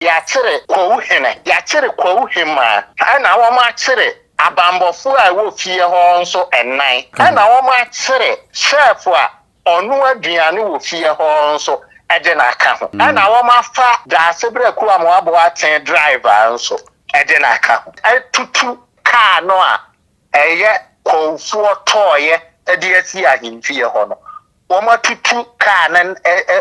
Yɛakyere Kwawu hene, yɛakyere Kwawu hemmaa, ɛna wɔakyere abanbɔfoɔ a ɛwɔ fie hɔ nso nnan, ɛna wɔakyere chef a ɔnoa aduane wɔ fie hɔ nso de no aka ho, ɛna wɔafa Daasebrɛ Kuamoa Boateng driver nso de no aka ho. Atutu kaa no a ɛyɛ Kwawufoɔ tɔeɛ de asi ahemfie hɔ no, Wɔatutu kaa no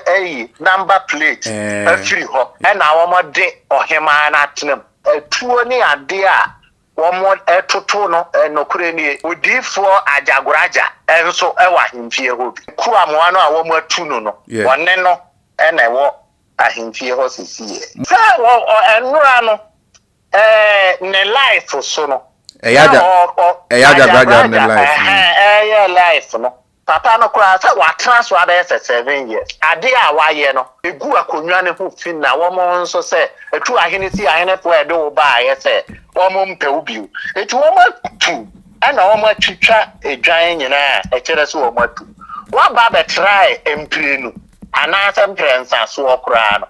ayi number plate afiri hɔ na wɔde ɔhemaa no atena mu. Atuo ne adeɛ a wɔtoto no, nokorɛ nie, Odiyifoɔ Agyagoraagya nso wɔ ahemfie hɔ bi. Kuamoa no a wɔatu no no, wɔne no na ɛwɔ ahemfie hɔ seesei. Sɛ nnora no, ne life so no, na Agyagoraagya ɛyɛ life no. Papa no koraa sɛ watena so abɛyɛ sɛ 7 years. Adeɛ a wayɛ no, egu akonnwa no ho fi na wɔn nso sɛ etu ahene si ahenefoɔ a ɛde wo baayɛ sɛ wɔn mpɛ wo bio. Eti wɔn atu ɛna wɔn atwitwa edwan nyinaa a ɛkyerɛ sɛ wɔn atu. Waba abɛtrae mprenu anaasɛ mprɛnsa soɔ koraa no,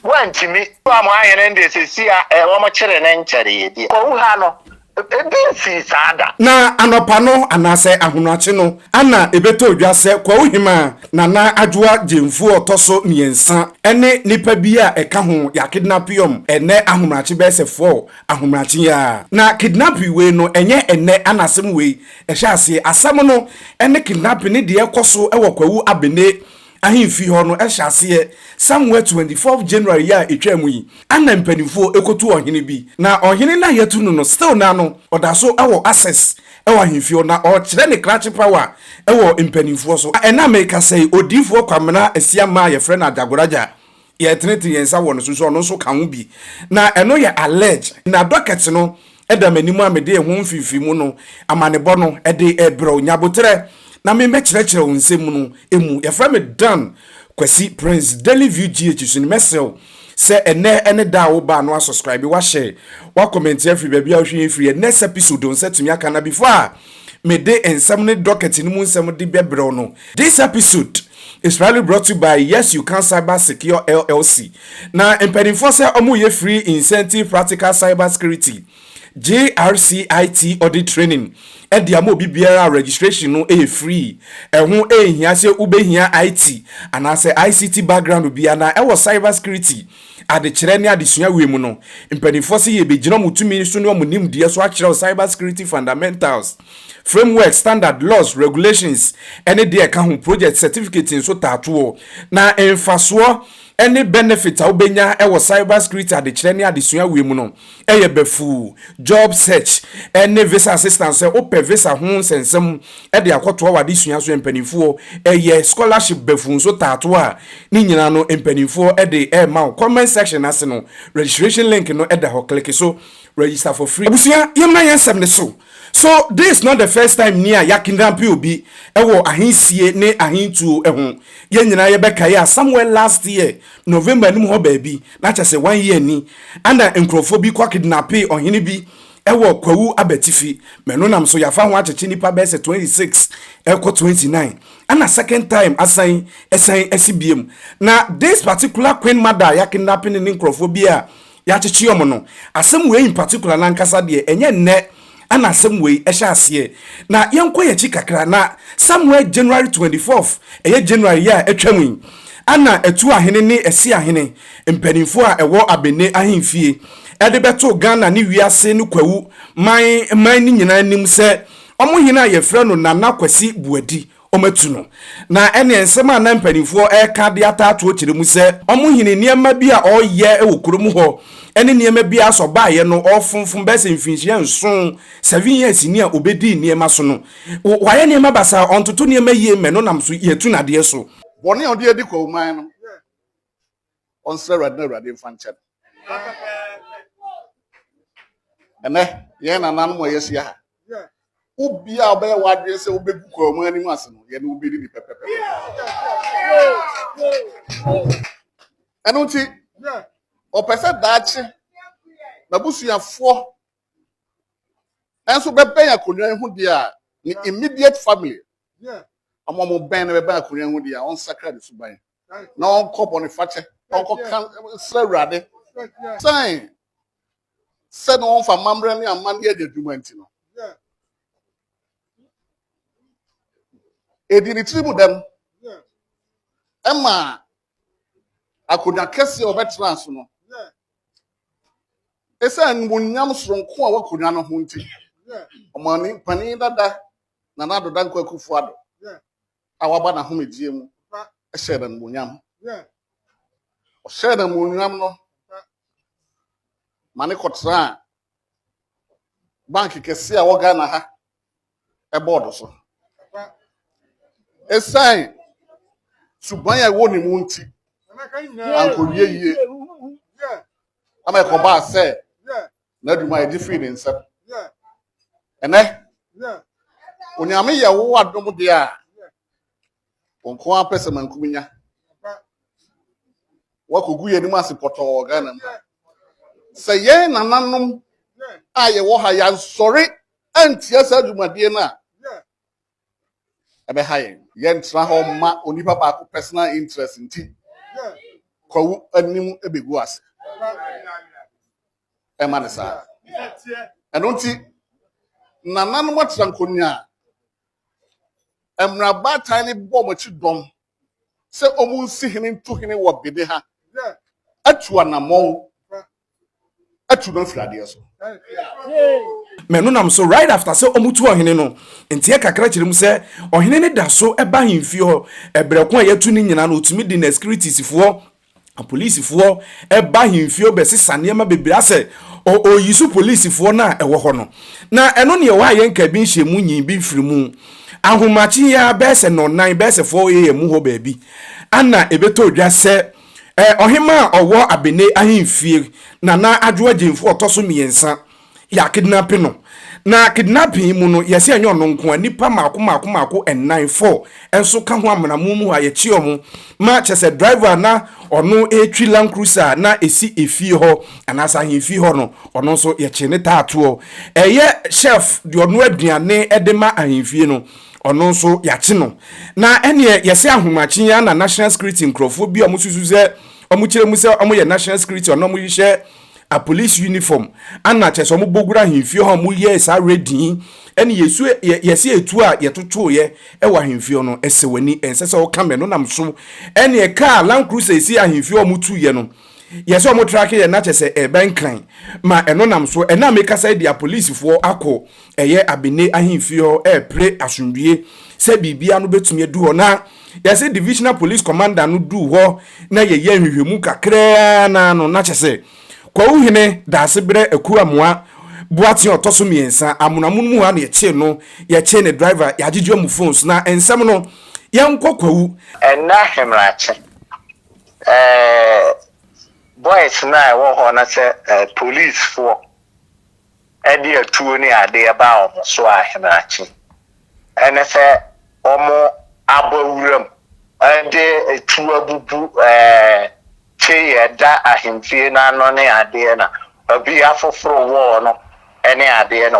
wantumi. Wɔn ahene no deɛ sɛsi a wɔn kyere ne nkyɛreɛ bi. Kɔwu ha no, ebi nsii saa da. Na anɔpa no anaasɛ ahonoakye no ana ɛbɛtɔ dwa sɛ Kwawu Hemaa Nana Adwoa Gyamfuo a ɔtɔ so mmiɛnsa ne nnipa bi a ɛka ho yɛakidnape wɔn ɛnnɛ ahomakye bɛyɛ sɛ 4 ahomakye yi ara. Na kidnapping wei no ɛnyɛ ɛnnɛ ana asɛm wei ɛhyɛ aseɛ. Asɛm no ne kidnapping ne deɛ ɛkɔ so wɔ Kwawu Abene ahemfie hɔ no hyɛ aseɛ somewhere 24th January yi a ɛtwaa mu yi, ana mpanimfoɔ ɛkɔtu ɔhene bi, na ɔhene no a yɛatu no no still naa no ɔda so wɔ access wɔ ahemfie hɔ na ɔrekyerɛ ne krakye power wɔ mpanimfoɔ so. Ɛnnɛ a merekasa yi, Odiyifoɔ Kwamena Asiamah a yɛfrɛ no Agyagoragya, yɛretenetene yɛn nsa wɔ no so nso ɔno nso ka ho bi, na ɛno yɛ allege. Na docket no da m'anim a mede ɛho mfimfinimu no amanebɔ no de rebrɛ wo. Nya aboterɛ na memmɛkyerɛkyerɛ wo nsɛm no mu. Yɛfrɛ me Dan Kwasi Prince, Daily View GH so ni. Mɛsrɛ wo sɛ ɛnnɛ ne da a wobaa no asubscribe, wahyɛ, wakɔmɛnti afiri baabi a wohwɛ yɛn firi. Next episode wo nsa tumi aka na before a mede nsɛm ne docket no mu nsɛm de bɛbrɛ wo no, this episode is proudly brought to you by Yes You Can Cyber Secure LLC. Na mpanimfoɔ sɛ wɔreyɛ free incentive practical cyber security JRCIT audit training de ama obi biara a registration no yɛ free. Ɛho nhia sɛ wobɛhia IT anaasɛ ICT background biara na ɛwɔ cyber security adekyerɛ ne adesua wei mu no, mpanimfoɔ sɛ yɛbɛgyina wɔn tumi so ne wɔn nimdeɛ so akyerɛ cyber security fundamentals, framework, standard, laws, regulations ne deɛ ɛka ho, project certificate nso taatoɔ. Na mfasoɔ ne benefit a wobɛnya wɔ cyber security adekyerɛ ne adesua wei mu no yɛ bɛfuu job search ne visa assistance, sɛ wopɛ visa ho nsɛnsɛm de akɔtoa w'adesua so, mpanimfoɔ ɛyɛ scholarship bɛfuu nso taatoɔ a ne nyinaa no mpanimfoɔ de ɛrema wo. Comment section ase no, registration link no da hɔ, click so register for free. Abusua, yɛmmra yɛn nsɛm ne so. So this is not the first time ni a yɛakidnape obi wɔ ahensie ne ahentuo ho. Yɛn nyinaa yɛbɛkae a somewhere last year November anim hɔ baabi, na kyerɛ sɛ one year ni, ana nkurɔfoɔ bi kɔ kidnape ɔhene bi wɔ Kwawu Abatifi. Ma ɛno nam so yɛafa ho akyekye nnipa bɛyɛ sɛ 26 ɛkɔ 29. Ana second time asan ɛsan asi biem. Na this particular queen mother a yɛakidnape no ne nkurɔfoɔ bi a yɛakyekye wɔn no, asɛm wei in particular n'ankasa deɛ, ɛnyɛ nnɛ ana asɛm wei ɛhyɛ aseɛ. Na yɛnkɔ yɛn akyi kakra na somewhere January 24th, ɛyɛ January yi a atwa mu yi, ana Atu ahene ne Asi ahene mpanimfoɔ a ɛwɔ Abene ahemfie ɛde bɛto Ghana ne wiase ne Kwawu man man no nyinaa anim sɛ wɔn hene a yɛfrɛ no Nana Kwasi Boadi wɔatu no. Na ɛneɛ nsɛm a na mpanimfoɔ reka de ataatoɔ kyerɛ mu sɛ wɔn hene nneɛma bi a ɔreyɛ wɔ kurom hɔ ne nneɛma bi a sɛ ɔbaeɛ no ɔrefonfom bɛyɛ sɛ mfinhyia 7, 7 years ni a ɔbɛdii nneɛma so no, wayɛ nneɛma basaa, ɔntoto nneɛma yie mmɛ no nam so yɛatu no adeɛ so. Bɔne a ɔde adi Kwawuman no, ɔnsrɛ Awurade na Awurade mfa nkyɛ no. Ɛnɛ, yɛn nananom a yɛahyia ha, obiara a ɔbɛyɛ w'adwene sɛ wobɛgu Kwawuman anim ase no, yɛne wobɛdi ni pɛpɛpɛ. Ɛno nti, ɔpɛ sɛ daakye n'abusuafoɔ nso bɛbɛn akonnwa yi ho deɛ a, ne immediate family ɔmo a ɔmo bɛn no bɛbɛn akonnwa yi ho deɛ a, ɔnsakra ne suban na ɔnkɔ bɔne fakyɛ, ɔnkɔ ka srɛ Awurade. Sɛn sɛ na wɔmfa amammerɛ ne amanneɛ adi adwuma nti no, ɛdi ne tiri mu dɛm ɛma akonnwa kɛseɛ a ɔbɛtena so no, ɛsiane animuonyam soronko a wakonnwa no ho nti, ɔmane panin dada Nana Addo Dankwa Akufo-Addo a waba n'ahomegyeɛ mu hyɛɛ no animuonyam. Ɔhyɛɛ no animuonyam no ma ne kɔtenaa bank kɛseɛ a ɛwɔ Ghana ha bɔɔdo so. Ɛsiane suban a ɛwɔ ne mu nti, ankɔwie yie ama ɛkɔbaa sɛ n'adwuma a yɛgye firi ne nsam. Ɛnɛ, Onyame yɛ wo adom deɛ a, wo nko ara pɛ sɛ mankum nya. Woakɔgu yɛn anim ase pɔtɔɔ wɔ Ghana mu. Sɛ yɛn nananom a yɛwɔ ha yɛansɔre antia saa dwumadie no a, ɛbɛha yɛn. Yɛntra hɔ mma onipa baako personal interest nti kwawu anim bɛgu ase. Ɛma ne saa. Ɛno nti, nananom atra nkonnwa a mmara baatan no bɔ wɔn akyi dɔm sɛ wɔn nsi hene ntu hene wɔ Bene ha atu anammɔn atu no afiri adeɛ so. Mɛ no nam so right after sɛ ɔmo tu ɔhene no nteɛ kakra kyerɛ mu sɛ ɔhene no da so ba ahemfie hɔ ɛbrɛ ko a yɛtu no nyinaa no ɔtumi de n'asikiritiis foɔ apolisifoɔ ba ahemfie hɔ bɛsesa nneɛma bebree asɛ ɔyi so polisifoɔ no a ɛwɔ hɔ no na ɛno neɛ ɛwɔ a yɛnka bi nhyɛ mu nyi bi mfiri mu ahomakye yi ara bɛyɛ sɛ nnɔnnan bɛyɛ sɛ 4 am hɔ baabi ana ɛbɛtɔ dwa sɛ Ɔhemaa a ɔwɔ Abene ahemfie, Nana Adwoa Gyamfo a ɔtɔ so mmiɛnsa, yɛakidnape no. Na kidnapping yi mu no, yɛse ɛnyɛ ɔno nko a, nnipa mmaako mmaako mmaako nnan, four, nso ka ho amena mu hɔ a yɛkye wɔn ma kyerɛ sɛ driver a na ɔno retwi Land Cruiser a na ɛsi efie hɔ anaasɛ ahemfie hɔ no, ɔno nso yɛkyee ne taatoɔ. Ɛyɛ chef deɛ ɔnoa aduane de ma ahemfie no, Ɔno nso yɛakye no. Na ɛneɛ yɛse ahomakye yi ara na National Security nkurɔfoɔ bi a wɔsusu sɛ wɔkyerɛ mu sɛ wɔyɛ National Security ɔno wɔhyehyɛ a police uniform ana kyerɛ sɛ wɔbɔ gura ahemfie hɔ a wɔyɛɛ saa raiding yi ɛne yɛsu yɛse etuo a yɛtotoeɛ ɛwɔ ahemfie hɔ no ɛsɛ w'ani ɛnsɛ sɛ woka mɛ no nam so ɛneɛ kaa Land Cruiser ɛsi ahemfie hɔ a wɔtuiɛ no yɛsɛ wɔn trake yɛ na kyerɛ sɛ ɛbɛn kran ma ɛno nam so ɛna mekasa yi de apolisifoɔ akɔ ɛyɛ Abene ahemfie hɔ repere asomdwie sɛ biribiara no bɛtumi adu hɔ na yɛsɛ divisional police commander no duu hɔ na yɛyɛ nhwehwɛmu kakraa na no na kyɛ sɛ Kwawu hene Daasebrɛ Aku Amoa Boateng ɔtɔ so mmiɛnsa amonamono mu hɔ a na yɛkyee no yɛkyee ne driver yɛagyegye ɔmo phones na nsɛm no yɛnkɔ Kwawu. Ɛnnɛ Ahemrakye, ɛɛ boys no a ɛwɔ hɔ no sɛ policefoɔ de atuo ne adeɛ ba wɔn so ahemakye, ɛne sɛ wɔabɔ wuram de tuo abubu kyei a ɛda ahemfie no ano ne adeɛ na obi afoforo wɔɔ no ne adeɛ na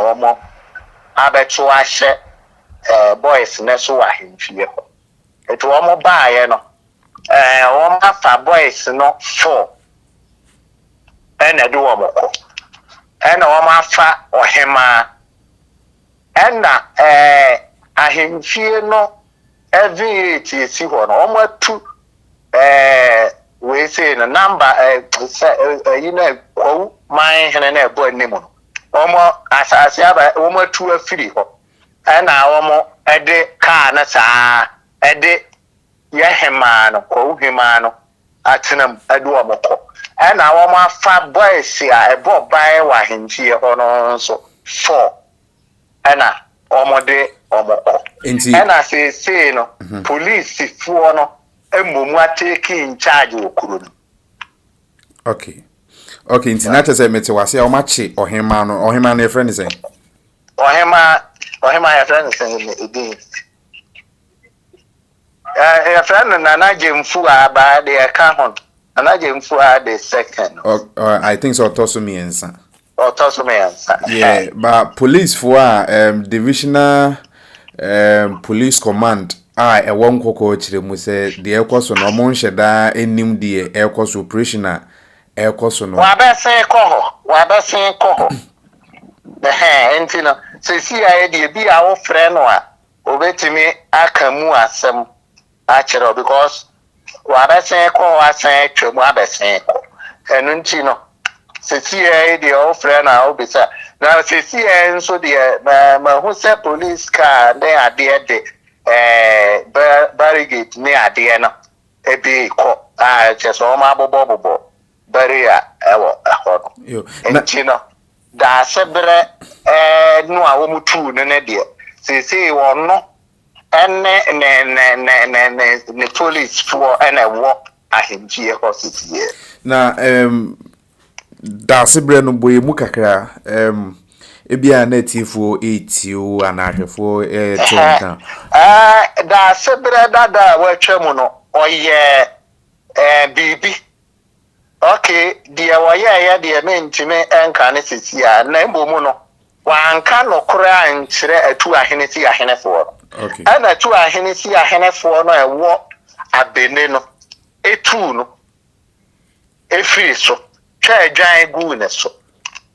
wɔabɛto ahyɛ boys no so wɔ ahemfie hɔ. Nti wɔbaeɛ no, wɔafa boys no four ɛna ɛde wɔn kɔ. Ɛna wɔafa ɔhemaa. Ɛna ɛɛ ahemfie no V8 esi hɔ no, wɔatu ɛɛ wei sei no namba ɛɛ sɛ ɛyi na kwawu man hene na ɛbɔ anim no. Wɔn asase aba wɔatu afiri hɔ. Ɛna wɔde kaa no saa ɛde yɛ hemaa no, kwawu hemaa no atena mu de wɔn kɔ. Ɛna wɔn afa boys a ɛbɔ ban wɔ ahemfie hɔ no nso four ɛna wɔn de wɔn kɔ. Nti. Ɛna seesei no polisifoɔ no mmom atake in charge wɔ kuro no. Okay. Okay, nti na kyerɛ sɛ mete wase a wɔn akye ɔhemaa no. Ɔhemaa no yɛfrɛ no sɛn? Ɔhemaa, ɔhemaa yɛfrɛ no sɛn ne edin? Yɛfrɛ no Nana Gyamfu Abaa deɛ ɛka ho no. Nana Gyamfu a the second. I think sɛ ɔtɔ so mmiɛnsa. Ɔtɔ so mmiɛnsa. Yeah, but police foɔ a divisional police command a ɛwɔ Nkɔkɔɔ kyerɛ mu sɛ deɛ ɛkɔ so no wɔn nhyɛ daa nnim deɛ ɛrekɔ so operation a. ɛrekɔ so no. Wabɛsen kɔ hɔ, wabɛsen kɔ hɔ. Ɛhɛn, nti no, seesei a deɛ bi a wofrɛ no a, obetumi aka mu asɛm akyerɛ wo because wabɛsen kɔ hɔ asan atwa mu abɛsen kɔ. Ɛno nti no, seesei deɛ wofrɛ no a wobisa. Na seesei nso deɛ, mahu sɛ police car ne adeɛ de ɛɛ barricade ne adeɛ no ebi kɔ a kyerɛ sɛ wɔn abobɔbobɔ barrier ɛwɔ ɛhɔ no. Nti no, Daasebrɛ no a wɔn tuu no no deɛ, seesei ɔno ɛne ne ne ne ne ne ne policefoɔ ɛna ɛwɔ ahemfie hɔ seesei. Na Daasebrɛ no bɔ yɛn mu kakra. Ebia na atiefoɔ retie wo anaa ahwɛfoɔ rete wo nka. Daasebrɛ dada a watwa mu no, ɔyɛ biribi. Okay, deɛ wɔyɛeɛ deɛ mentumi nka no seesei a, na mmom no, wanka nokorɛ ankyerɛ Atu Ahene Si Ahenefoɔ no. Ɛna Atu Ahene Si Ahenefoɔ no a ɛwɔ Abene no tuu no firii so twaa dwan guu ne so.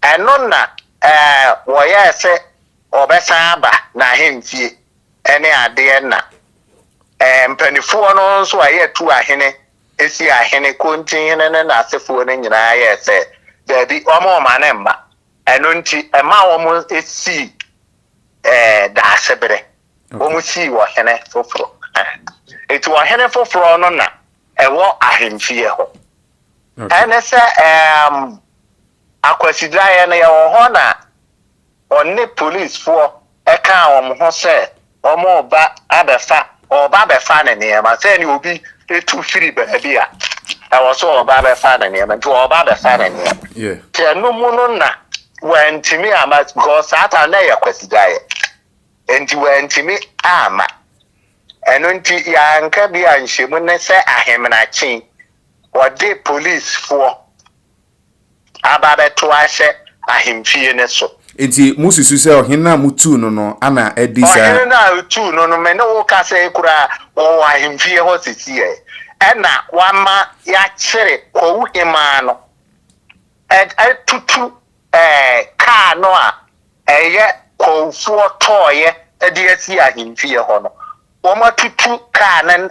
Ɛno na wɔyɛɛ sɛ ɔbɛsan aba n'ahemfie ne adeɛ na mpanifoɔ no nso a ɛyɛ Atu Ahene Si Ahene, Kontinhene ne n'asefoɔ no nyinaa yɛɛ sɛ daabi, wɔmma no mma. Ɛno nti ɛma wɔsii Daasebrɛ, wɔsii ɔhene foforɔ. Enti ɔhene foforɔ no na ɛwɔ ahemfie hɔ. Ɛne sɛ Akwasidaeɛ no yɛwɔ hɔ na ɔne polisfoɔ kaa wɔn ho sɛ wɔreba abɛfa, ɔreba abɛfa ne nneɛma. Sɛdeɛ obi tu firi baabi a, ɛwɔ sɛ ɔreba abɛfa ne nneɛma, nti ɔreba abɛfa ne nneɛma. Nti ɛno mu no na wantumi amma, because saa time na ɛyɛ Kwasidaeɛ, nti wantumi amma. Ɛno nti yɛanka bi anhyɛ mu ne sɛ Ahemenakye wɔde polisfoɔ aba abɛto ahyɛ ahemfie no so. Enti mususu sɛ ɔhene no a mutuu no no ana adi saa. Ɔhene no a otuu no no, me ne wo kasa yi koraa, ɔwɔ ahemfie hɔ seesei. Ɛnna wama yɛakyere Kwawu hemmaa no, atutu kaa no a ɛyɛ Kwawufoɔ tɔeɛ de asi ahemfie hɔ no. Wɔatutu kaa no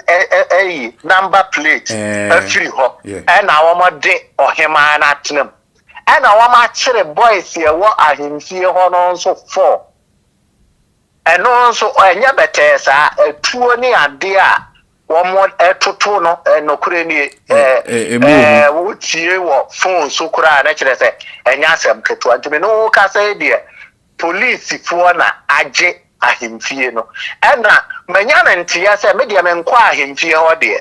ayi number plate afiri hɔ ɛna wɔde ɔhemaa no atena mu. Ɛna wɔakyere boys ɛwɔ ahemfie hɔ no nso four. Ɛno nso ɛnyɛ bɛtɛɛ saa, atuo ne adeɛ a wɔtoto no nokorɛ nie, wotie wɔ phone so koraa na kyerɛ sɛ ɛnyɛ asɛm ketewa. Nti me ne wo kasa yi deɛ, Polisifoɔ na agye ahemfie no. Ɛna manya no nteɛ sɛ me deɛ menkɔ ahemfie hɔ deɛ,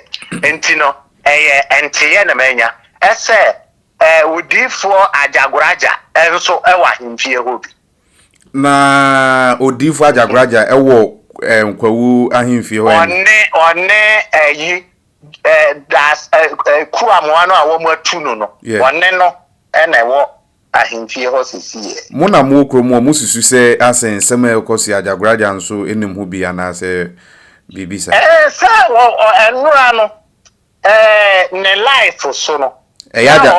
nti no ɛyɛ nteɛ na manya sɛ Odiyifoɔ Agyagoraagya nso wɔ ahemfie hɔ bi. Na Odiyifoɔ Agyagoraagya wɔ Kwawu ahemfie hɔ ɛnde? Ɔne, ɔne ɛyi, das, Kuamoa no a wɔatu no no, ɔne no na ɛwɔ ahemfie hɔ seseiɛ. Mo na mowɔ kurom hɔ, mosusu sɛ asɛ nsɛm a ɛrekɔ so yi Agyagoragya nso nim ho bi anaasɛ biribi saa? Ɛɛ sɛ wɔ ɔ ɛnora no ɛɛ ne life so no. Ɛyɛ agya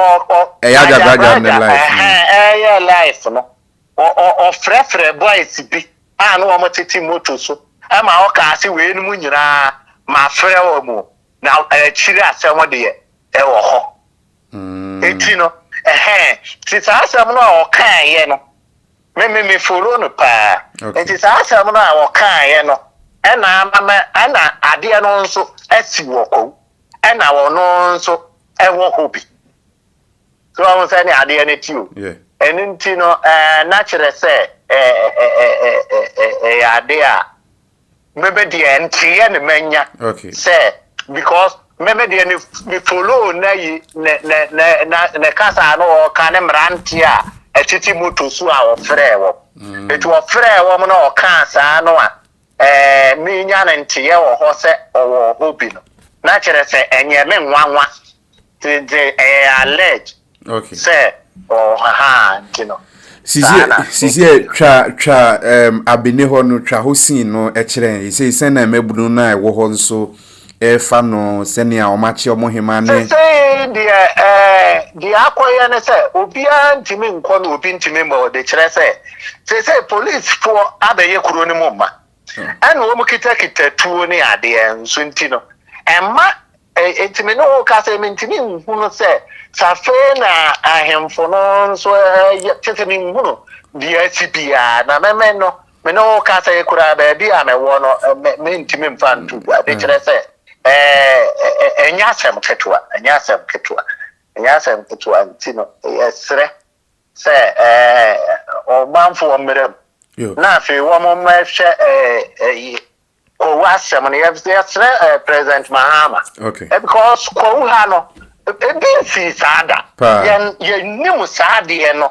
ɛyɛ Agyagoragya ne life no. Ɛhɛn ɛyɛ life no ɔ ɔ ɔfrɛfrɛ boys bi a na wɔn tete moto so ɛma ɔkaa se weinom nyinaa mafrɛ wɔn o na akyiri asɛm deɛ ɛwɔ hɔ. Enti no, ɛhɛn, nti saa asɛm no a ɔkaeɛ no, me me me follow no paa. Nti saa asɛm no a ɔkaeɛ no, ɛna ama mɛ, ɛna adeɛ no nso asi wɔ kwawu, ɛna ɔno nso ɛwɔ hɔ bi. So ɔho sɛ ne adeɛ no ti o. Ɛno nti no, ɛɛ, na kyerɛ sɛ ɛɛ ɛɛ ɛɛ ɛyɛ adeɛ a Me me deɛ nteɛ ne manya sɛ because me me deɛ ne me follow na yi ne ne ne na ne kasa no ɔka ne mmeranteɛ a ɛtete moto so a ɔfrɛɛ wɔn mm. Eti ɔfrɛɛ wɔn na ɔkaa saa no a ɛɛ menya ne nteɛ wɔ hɔ sɛ ɔwɔ hɔ bi no na kyerɛ sɛ ɛnyɛ me nwanwa. Nti ɛyɛ allege sɛ ɔwɔ ha nti no. Sisi sisi twa twa um, abene hɔ no twa hɔ sin no kyerɛ yɛn sɛ sɛn na mmabunu no a ɛwɔ hɔ nso ɛrefa no sɛnea wɔakye wɔn hema ne. Sesei deɛ ɛɛ deɛ akɔyɛ ne sɛ obiara ntumi nkɔ na obi ntumi mma ɔde kyerɛ sɛ sesei policefoɔ abɛyɛ kuro no mu mma ɛna wɔn kitakita tuo ne adeɛ nso nti no ɛmma enti me ne wo ka sɛ mentumi nhunu sɛ sɛ afei na ahemfo no nso ɛyɛ kyerɛ sɛ menhunu deɛ asi biara na mɛmɛ no Me ne wo kasa yi koraa, baabi a mewɔ no, me, mentumi mfa nto gua. De kyerɛ sɛ, ɛɛ, ɛnyɛ asɛm ketewa, ɛnyɛ asɛm ketewa, ɛnyɛ asɛm ketewa. Nti no, yɛsrɛ sɛ, ɛɛ, ɔmanfoɔ mmra mu, na afei wɔn mmɛhwɛ, ɛɛ, ɛyi, Kwawu asɛm no. Yɛsrɛ, ɛɛ, President Mahama. Okay. Because Kwawu ha no, ebi nsii saa da. Yɛn, yɛnnim saa adeɛ no.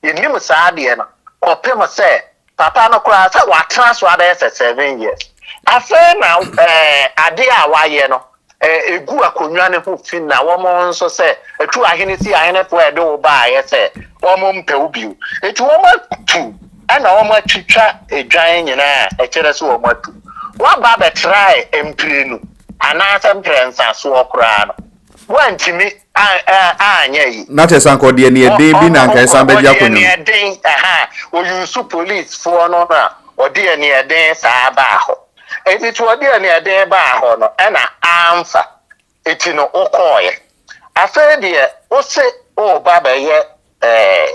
Yɛnnim saa adeɛ no kɔpem sɛ papa no koraa sɛ watena so abɛyɛ sɛ 7 years. Afei na adeɛ a wayɛ no ɛgu akonnwa no ho fi na wɔn nso sɛ ɛtu ahene si ahenefoɔ a ɛde wo baayɛ sɛ wɔn mpɛ wo bio. Eti wɔn atu ɛna wɔn atwitwa edwan nyinaa a ɛkyerɛ sɛ wɔn atu. Waba abɛtrae mprenu anaasɛ mprɛnsa soɔ koraa no, wantumi anyɛ yi. Na kyerɛ sɛ anka ɔde aniɛden bi na anka ɛsan bɛgye akonnwa mu. Ɔde aniɛden, ɛha, ɔyusu policefoɔ no na ɔde aniɛden saa baa hɔ. Eti to ɔde aniɛden baa hɔ no ɛna amfa. Eti no wokɔɔeɛ. Afei deɛ wose woba bɛyɛ ɛɛ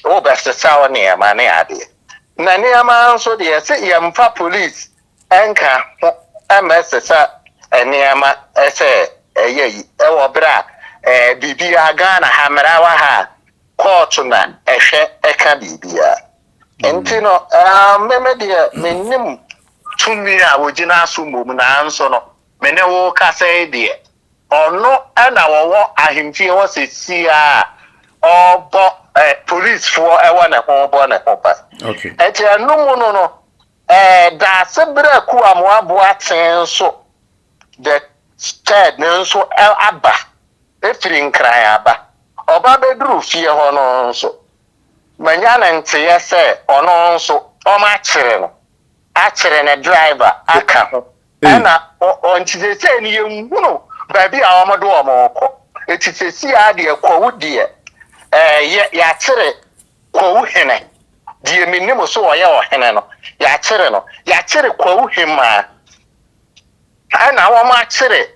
wobɛsesa wo nneɛma ne adeɛ. Na nneɛma nso deɛ sɛ yɛmfa police nka ho mmɛsesa nneɛma sɛ ɛyɛ yi wɔ berɛ a biribiara Ghana ha mmara wɔ ha a kɔɔto na ɛhwɛ ɛka biribiara. Nti no meme deɛ mennim tumi a wɔgyina so mmom, nanso no me ne wo kasa yi deɛ ɔno na wɔwɔ ahemfie hɔ seesei a ɔrebɔ policefoɔ ɛwɔ ne ho bɔ ne ho ban. Ɛnti ɛno mu no Daase berɛ ku amoaboa tee nso the third no nso aba ɛfiri Nkran aba. Ɔba bɛduru fie hɔ no nso manya no nteɛ sɛ ɔno nso wɔakyere no, akyere ne driver aka ho. Ɛna ɔnti seesei no yɛnhunu baabi a wɔde wɔn rekɔ. Ɛti seesei ara deɛ Kwawu deɛ yɛ yɛakyere Kwawu hene, deɛ mennim so ɔyɛ ɔhene no, yɛakyere no. Yɛakyere Kwawu hemmaa. Ɛna wɔakyere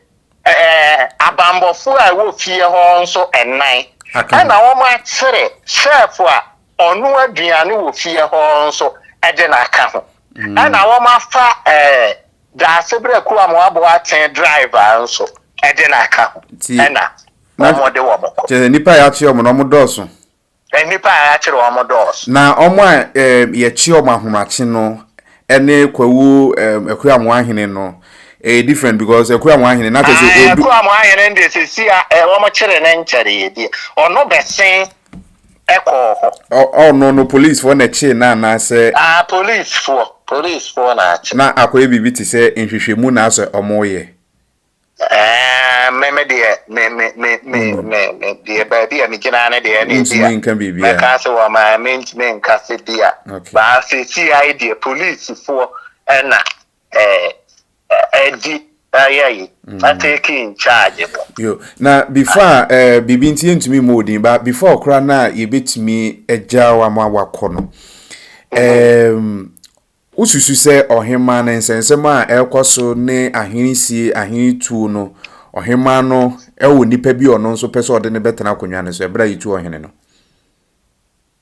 abanbɔfoɔ a ɛwɔ fie hɔ nso nnan. Ɛna wɔakyere chef a ɔno aduane wɔ fie hɔ nso de no aka ho. Ɛna wɔafa Daasebrɛ Kuamoaboa Aten driver nso de no aka ho. Ɛna wɔde wɔn kɔ. Kyerɛ sɛ nnipa a yɛakyere wɔn no, wɔdɔɔso. Nnipa a yɛakyere wɔn dɔɔso. Na wɔn a yɛkye wɔn ahomakye no ne Kwawu Akuamoah hene no, ɛyɛ different because Akuamoah hene na kyerɛ sɛ odu. Akuamoah hene deɛ sɛsi a wɔn kyere ne nkyɛreɛ bi, ɔno bɛsen kɔɔ hɔ. Ɔno no policefoɔ na ɛkyee no anaasɛ? Ah, policefoɔ, policefoɔ na akye. Na akɔyɛ biribi te sɛ nhwehwɛmu na asɛ wɔreyɛ. Ɛɛ, me me deɛ me me me me me me deɛ baabi a megyina ne deɛ ɛna ebi a mɛka sɛ wɔ ma mentumi nka sɛ bi a baa sɛsi ayi deɛ polisifoɔ ɛna ɛɛ ɛdi ɛyɛ yi atake in charge no. Yo, na before a ɛɛ biribi nti yɛntumi mmɔ odin ba before koraa na yɛbɛtumi agya wa ma wakɔ no ɛɛm. Wosusu sɛ ɔhemmaa no nsɛnsɛm a ɛrekɔ so ne ahensie, ahenetuo no, ɔhemmaa no wɔ nipa bi a ɔno nso pɛ sɛ ɔde no bɛtena akonnwa no so ɛberɛ a yɛtu ɔhene no?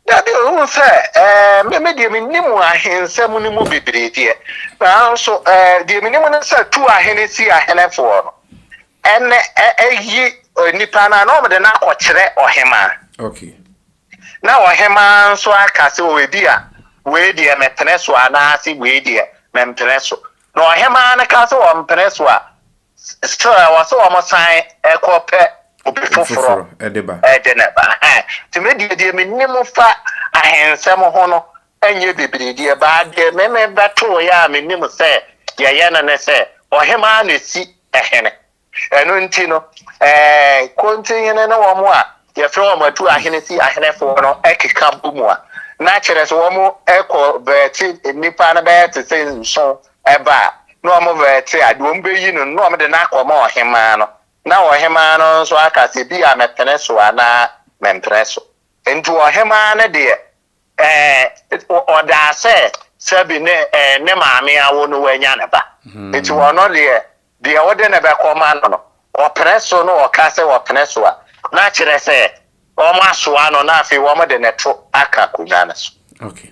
Dabi, wohu sɛ, ɛɛ, me, me deɛ mennim ahensɛm no mu bebree deɛ, nanso, ɛɛ, deɛ menim ne sɛ tu ahene si ahenefoɔ no, ɛne ɛyi nipa no a na wɔde no akɔkyerɛ ɔhemmaa. Okay. Na ɔhemmaa nso aka sɛ, O, ebia wei deɛ mepene so anaase wei deɛ mempene so. Na ɔhemmaa no ka sɛ ɔmpene so a, still ɛwɔ sɛ wɔsan kɔpɛ obi foforɔ de ba. De no ba. Nti me deɛ, deɛ menim fa ahensɛm ho no nyɛ bebree deɛ, but deɛ me mebɛtoeɛ a menim sɛ yɛyɛ no ne sɛ, ɔhemmaa na ɛsi hene. Ɛno nti no, Kontihene ne wɔn a yɛfrɛ wɔn Atu Ahene si Ahenefoɔ no keka bɔ mu a, na kyerɛ sɛ wɔkɔ bɛte nnipa no bɛyɛ te sɛ nson ba a, na wɔn vɛɛte a, deɛ wɔn bɛyi no no, na wɔn de no akɔma ɔhemaa no, na ɔhemaa no nso aka sɛ bi a mepene so anaa mempene so. Nti ɔhemaa no deɛ, ɛɛ, ɔdaa sɛ sɛbi ne, ɛɛ, ne maame awo no wanya ne ba. Nti ɔno deɛ, deɛ wode no bɛkɔma no no, ɔpene so na ɔka sɛ ɔpene so a, na kyerɛ sɛ wɔasoa no na afei wɔde no to aka akonnwa no so. Okay.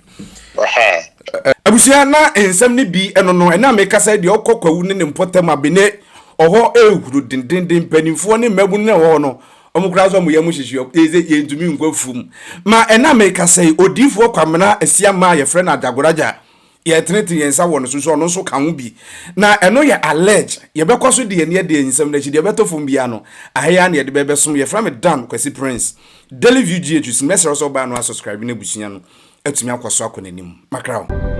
Abusua na nsɛm no bi ɛno no ɛna mekasa yi deɛ ɔkɔ kwawu ne ne mpɔtam abene ɔhɔ ɛhuru dendenden mpanimfoɔ ne mmabunu na ɛwɔ hɔ no wɔn koraa sɛ wɔn yam hyehye wɔn yɛ sɛ yɛntumi nkɔ afuom ma ɛna mekasa yi odiifoɔ Kwamena Asiamah a yɛfrɛ no Agyagoragya Yɛretenetene yɛn nsa wɔ no so nso, ɔno nso ka ho bi. Na ɛno yɛ allege. Yɛbɛkɔ so de yɛn ani adi nsɛm no akyi. Deɛ ɛbɛtɔ fam biara no, aha yi ara na yɛde bɛbɛsom. Yɛfrɛ me Dan Kwasi Prince. Daily View GH so, mɛsrɛ wo sɛ wobaa no asubscribe na abusua no atumi akɔ so akɔ n'anim. Makra wo.